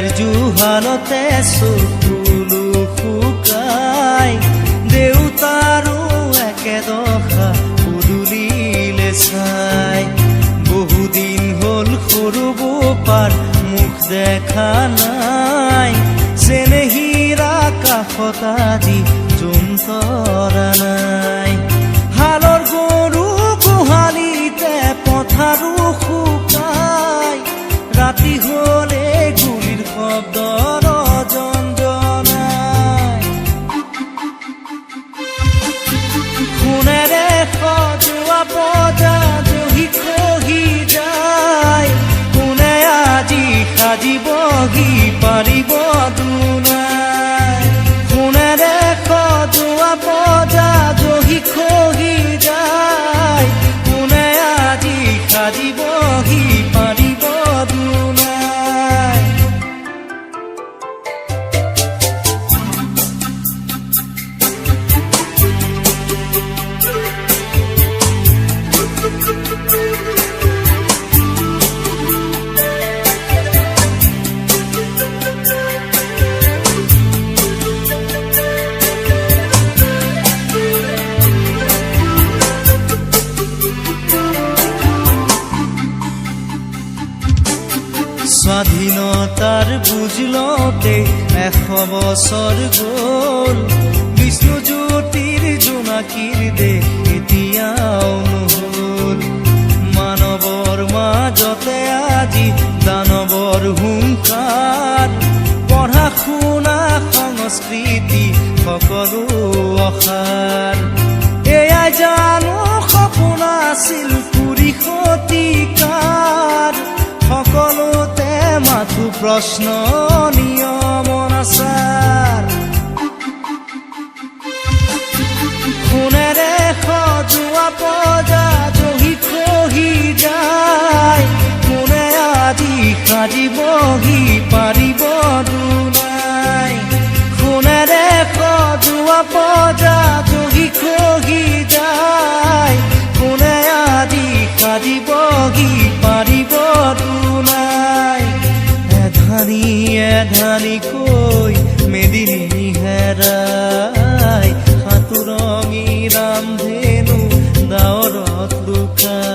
হিয়াৰ জুহালতে চকুলো শুকাই, দেউতাৰো একেদশা পদূলিলে চাই। বহুদিন হ'ল সৰু বোপাৰ মুখ দেখা নাই, চেনেহীৰ আকাশত আজি জোন তৰা নাই। হালৰ গৰু গোহালিতে পথাৰো শুকাই, ৰাতি হলে গুলিৰ শব্দ ৰজন জনাই। সোণেৰে সজোৱা পজা জহি খহি যায়, কোনে আজি সাজিবহি পাৰিব দুনাই? সোণেৰে সজোৱা পজা জহি খহি যায়, কোনে আজি সাজিবহি পাৰিব দুনাই? স্বাধীনতাৰ বুজ লওঁতে 100 বছৰ গ'ল, বিষ্ণু জ্যোতিৰ জোনাকীৰ দেশ এতিয়াও নহ'ল। মানৱৰ মাজতে আজি দানৱৰ হুংকাৰ, পঢ়া শুনা সংস্কৃতি সকলো অসাৰ। এয়াই জানো সপোন আছিল 20 শতিকাৰ? সকলোতে মাথো প্ৰশ্ন নিয়ম অনাচাৰ। সোণেৰে সজোৱা পজা জহি খহি যায়, কোনে আজি সাজিবহি পাৰিব দুনাই? সোণেৰে সজোৱা পজা জহি খহি যায়, কোনে আজি সাজিবহি পাৰিব দুনাই? এধানি এধানিকৈ মেদিনী হেৰাই, সাতোৰঙী ৰামধেনু ডাৱৰত লুকাই।